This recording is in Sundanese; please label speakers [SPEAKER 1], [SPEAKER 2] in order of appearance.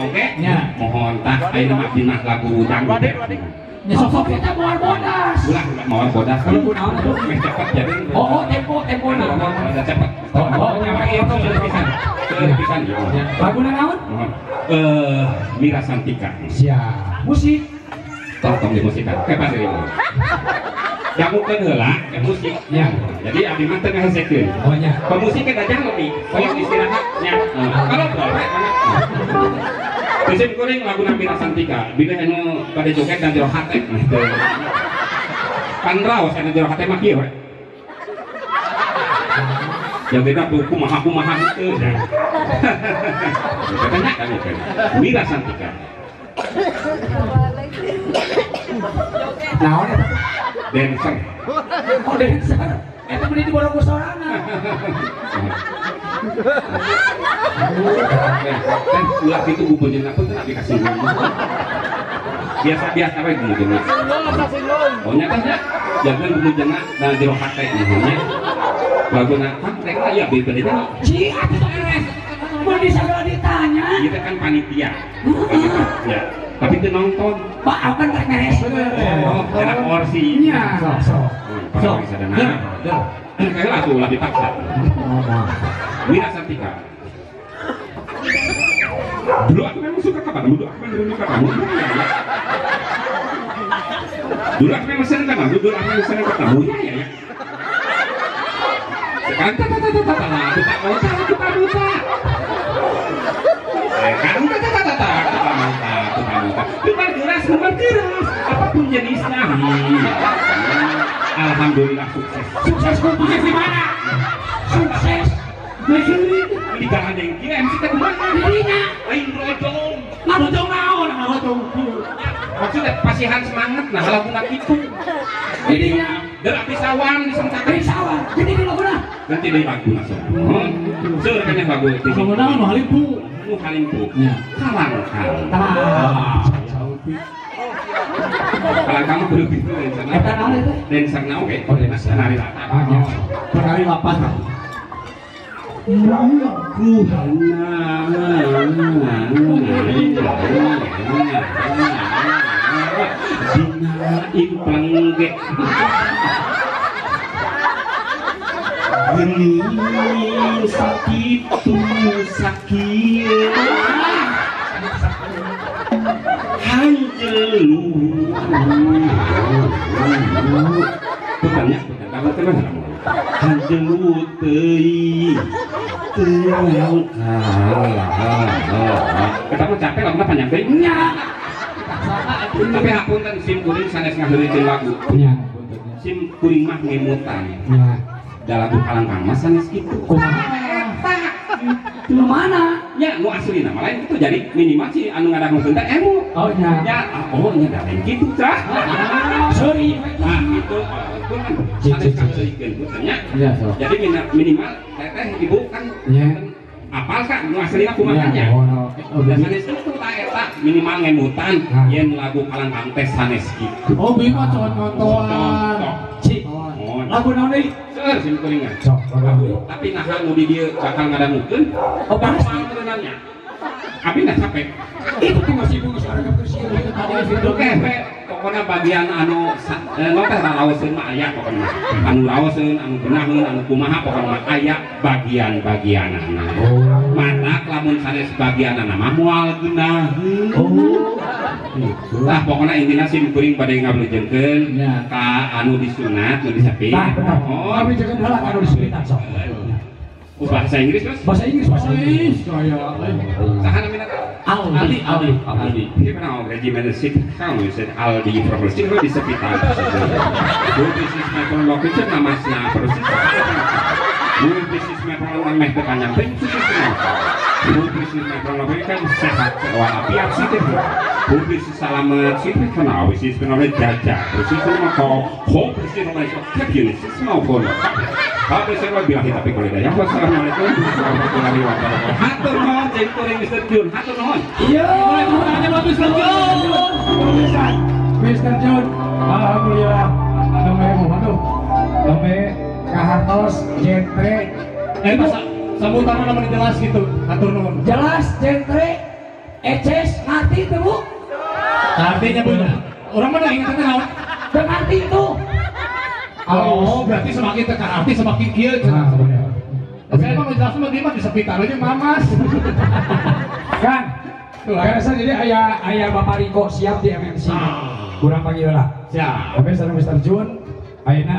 [SPEAKER 1] oge. Mohon tah ayeuna mah abdi mah lagu dangdut.
[SPEAKER 2] Nya sok kita moal bodas.
[SPEAKER 1] Ulah moal bodas. Meh cepet jadi.
[SPEAKER 2] Oh, tempo tempo na.
[SPEAKER 1] Cepet. Oh, nyampe itu pisan. Pisan.
[SPEAKER 2] Laguna naon?
[SPEAKER 1] Mira Santika.
[SPEAKER 2] Siap. Musik.
[SPEAKER 1] Tong dimusikan. Kayak pas ini. Dangukeun heula ke musik.
[SPEAKER 2] Ya.
[SPEAKER 1] Jadi abdi mah teu ngahesekeun.
[SPEAKER 2] Oh nya.
[SPEAKER 1] Pemusik teh dajang lebih. Kalau istirahat nya. Kalau boleh mana. Musim kuring laguna Mira Santika. Bila anu bade joget dan jero hate. Pan raos anu jero hate mah kieu we. Jogetna kumaha-kumaha henteu. Katanya Mira Santika.
[SPEAKER 2] Naon eta?
[SPEAKER 1] Dancer.
[SPEAKER 2] Oh, dancer. Eta meni diborong ku sorangan.
[SPEAKER 1] Kan ulah kitu gubeunyeuna pun teu abdi kasih. Biasa-biasa we gubeunyeuna. Oh nya teh nya jaga gubeunyeuna da jero hate nya. Laguna kan rek aya abdi bade nyanyi.
[SPEAKER 2] Ci atuh sok beres. Mun sagala ditanya.
[SPEAKER 1] Ieu teh kan panitia. Ya. Tapi teu nonton.
[SPEAKER 2] Pak, apa rek beres?
[SPEAKER 1] Oh, enak orsi.
[SPEAKER 2] Nya. Sok.
[SPEAKER 1] Sok. Kayak lagu ulah dipaksa. Mira Santika. Dulu aku memang suka kepadamu, dulu aku memang suka kamu. Dulu aku memang senang kepadamu, dulu aku memang senang kepadamu. Ya ya ya. Sekarang ta ta ta ta ta aku tak mau ta, aku tak mau ta. Sekarang ta ta ta ta ta, aku tak mau ta, aku tak mau ta. Lumar keras, lumar keras, apapun jenisnya. Alhamdulillah sukses.
[SPEAKER 2] Sukses sukses di mana? Sukses.
[SPEAKER 1] Di dahan yang kira MC teh kumaha?
[SPEAKER 2] Dirinya.
[SPEAKER 1] Lain rojong.
[SPEAKER 2] Ngarojong naon? Ngarojong kieu.
[SPEAKER 1] Maksudnya pasihan semangat nah laguna kitu.
[SPEAKER 2] Dirinya.
[SPEAKER 1] Dan abdi sawan disentakan.
[SPEAKER 2] Abdi sawan. Jadi di laguna.
[SPEAKER 1] Nanti deui laguna sok. Seueur kan lagu teh.
[SPEAKER 3] Lagu naon nu halimpu?
[SPEAKER 1] Nu halimpu. Kalangkang.
[SPEAKER 2] Tah.
[SPEAKER 1] Kalangkang mah kudu kitu dancer.
[SPEAKER 2] Eta naon eta?
[SPEAKER 1] Dancer na oge. Oh, dancer nari lapan.
[SPEAKER 3] Penari lapan.
[SPEAKER 1] Dina implengge geuning sakitu sakieu hanjelu bukannya bukan teman hanjelu teuing teuing kita mah capek laguna panjang teuing
[SPEAKER 2] nya.
[SPEAKER 1] Tapi hapunten sim kuring sanes ngaheureukeun lagu.
[SPEAKER 3] Nya.
[SPEAKER 1] Sim kuring mah ngemutan.
[SPEAKER 3] Nya.
[SPEAKER 1] Da lagu kalangkang mah sanes kitu.
[SPEAKER 2] Kumaha
[SPEAKER 1] eta?
[SPEAKER 2] Nu mana?
[SPEAKER 1] Nya nu aslina mah lain kitu jadi minimal si anu ngadangukeun teh emu.
[SPEAKER 3] Oh nya.
[SPEAKER 1] Nya, oh nya da lain kitu tah.
[SPEAKER 2] Sorry.
[SPEAKER 1] Nah kitu kan sanes ngaheureukeun nya. Jadi minimal teteh ibu kan apal kak nu aslina kumaha nya. Da sanes kitu tah eta minimal ngemutan yen lagu kalangkang teh sanes kitu.
[SPEAKER 3] Oh bima contohan.
[SPEAKER 2] Ci. Lagu naon deui?
[SPEAKER 1] Seueur sim kuring mah.
[SPEAKER 3] Sok lagu.
[SPEAKER 1] Tapi naha nu di dieu bakal ngadangukeun.
[SPEAKER 2] Oh pasti
[SPEAKER 1] nya. Abi nah capek.
[SPEAKER 2] Itu tuh masih bungus orang kursi itu tadi itu.
[SPEAKER 1] Oke, pokoknya bagian anu teh ralaoseun mah aya pokoknya. Anu raoseun, anu genaheun, anu kumaha pokoknya mah aya bagian-bagianana.
[SPEAKER 3] Oh.
[SPEAKER 1] Matak lamun sanes bagianana mah moal geunaheun.
[SPEAKER 3] Oh. Gitu.
[SPEAKER 1] Tah pokoknya intina sim kuring bade ngabelejengkeun ka anu disunat, nu disepit.
[SPEAKER 2] Tah bener. Ngabelejengkeun heula ka anu disunat sok.
[SPEAKER 1] Bahasa Inggris mas?
[SPEAKER 2] Bahasa Inggris, bahasa Inggris.
[SPEAKER 3] Kaya
[SPEAKER 1] saha namina?
[SPEAKER 2] Aldi,
[SPEAKER 1] Aldi, Aldi. Gimana regimen sip kamu said Aldi profesi di sekitar. Bu bisnis metron location namasna persis. Bu bisnis metron meh teu panjang teh. Bu bisnis metron location sehat walafiat sih teh. Bu bisnis salamet sih teh kana bisnis kenal jajah. Persis mah kok kok bisnis nomor sok mau kono. Habis saya bilang tapi kalau ya. Wassalamualaikum warahmatullahi wabarakatuh. Hatur nuhun jeung kuring Mr. Jun. Hatur nuhun.
[SPEAKER 2] Iya,
[SPEAKER 3] mulai tepuk buat Mr. Jun.
[SPEAKER 4] Mr. Jun, alhamdulillah. Nembe waduh. Nembe kahartos jentre.
[SPEAKER 3] Sambutanna namanya jelas gitu. Hatur nuhun.
[SPEAKER 2] Jelas jentre ece Ngarti teu, Bu?
[SPEAKER 3] Artinya Bu. Urang mah ingat teh naon?
[SPEAKER 2] Teu ngarti itu.
[SPEAKER 3] Oh, berarti semakin teu arti semakin kieu cenah. Saya mah jelas mah dia mah di sekitar aja mamas.
[SPEAKER 4] Kan. Karena jadi aya Bapak Riko siap di MNC. Kurang panggil lah.
[SPEAKER 3] Siap.
[SPEAKER 4] Oke, sareng Mr. Jun. Ayeuna